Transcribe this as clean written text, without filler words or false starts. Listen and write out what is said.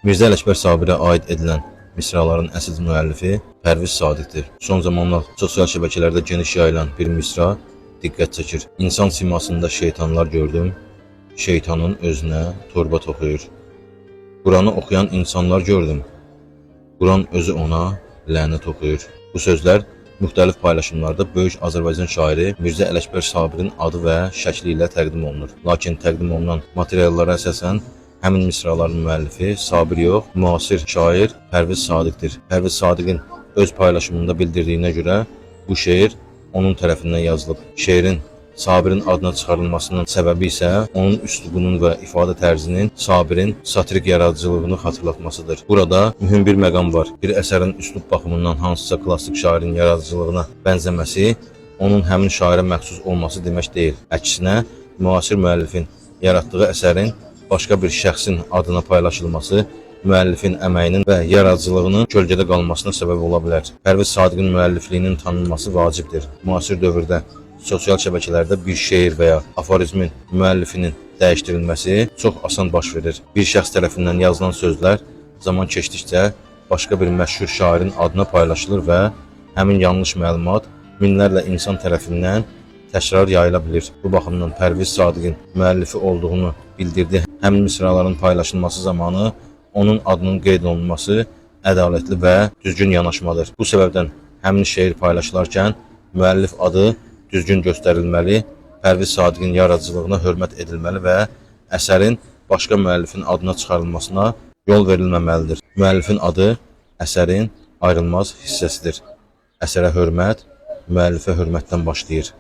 Mirzə Ələkbər Sabirə aid edilən misraların əsl müəllifi Pərviz Sadiqdir. Son zamanlar sosial şəbəkələrdə geniş yayılan bir misra diqqət çəkir. İnsan simasında şeytanlar gördüm, şeytanın özünə torba toxuyur. Quranı oxuyan insanlar gördüm, Quran özü ona lənət oxuyur. Bu sözlər müxtəlif paylaşımlarda böyük Azərbaycan şairi Mirzə Ələkbər Sabirin adı və şəkli ilə təqdim olunur. Lakin təqdim olunan materiallara əsasən həmin misraların müəllifi Sabir yox, müasir şair Pərviz Sadiqdir. Pərviz Sadiqin öz paylaşımında bildirdiyinə görə bu şeir onun tərəfindən yazılıb. Şeirin Sabirin adına çıxarılmasının səbəbi isə onun üslubunun və ifadə tərzinin Sabirin satirik yaradıcılığını xatırlatmasıdır. Burada mühüm bir məqam var. Bir əsərin üslub baxımından hansısa klassik şairin yaradıcılığına bənzəməsi onun həmin şairə məxsus olması demək deyil. Əksinə, müasir müəllifin yaratdığı əsərin başqa bir şəxsin adına paylaşılması müəllifin əməyinin və yaradıcılığının kölgədə qalmasına səbəb ola bilər. Pərviz Sadiqin müəllifliyinin tanınması vacibdir. Müasir dövrdə sosial şəbəkələrdə bir şeir və ya aforizmin müəllifinin dəyişdirilməsi çox asan baş verir. Bir şəxs tərəfindən yazılan sözlər zaman keçdikcə başqa bir məşhur şairin adına paylaşılır və həmin yanlış məlumat minlərlə insan tərəfindən təkrar yayıla bilir. Bu baxımdan Pərviz Sadiqin müəllifi olduğunu bildirdi. Həmin misraların paylaşılması zamanı onun adının qeyd olunması ədalətli və düzgün yanaşmadır. Bu səbəbdən həmin şeir paylaşılarkən müəllif adı düzgün göstərilməli, Pərviz Sadiqin yaradıcılığına hörmət edilməli və əsərin başqa müəllifin adına çıxarılmasına yol verilməməlidir. Müəllifin adı əsərin ayrılmaz hissəsidir. Əsərə hörmət müəllifə hörmətdən başlayır.